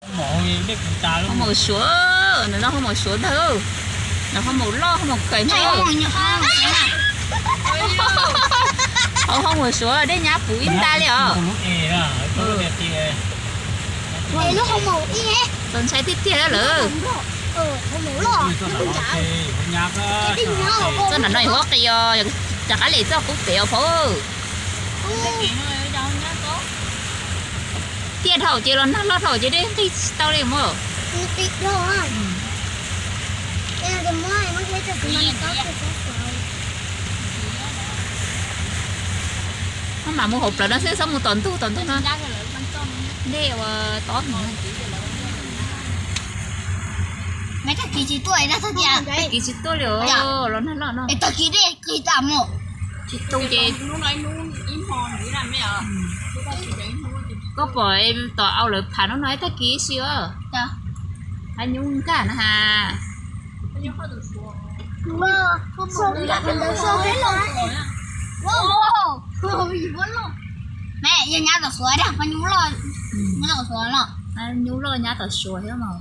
Hoo maum suav, nws no hoo maum suav ntag. Nws hoo maum loj hoo maum khaws ntag. Hauv hoo maum suav dej nyab puv ib nta li os. Txaus ntshai tiag tiag lawm. Txoj nram no yog huab qis os, rov qab lem txoj qub pem os phauj. Tiaj dhau ces los nag loj dhau ces dej nqig tsis tau li mog. Maj mam mus hauv plawv no xwb, txhob mus tom ntug, tom ntug no dej ua tob. Tag kis tsis tuaj, tag kis tsis tuaj li os, los nag loj no. Tag kis dej nqig tas mog. Tsis tu ces koj pom tom au lawv pham hnub no ib tag kis si os. Hab nyub nkag na has. Me yog nyab tom suav, nyab tom suav no. Nyub loj nyab tom suav thiab mas.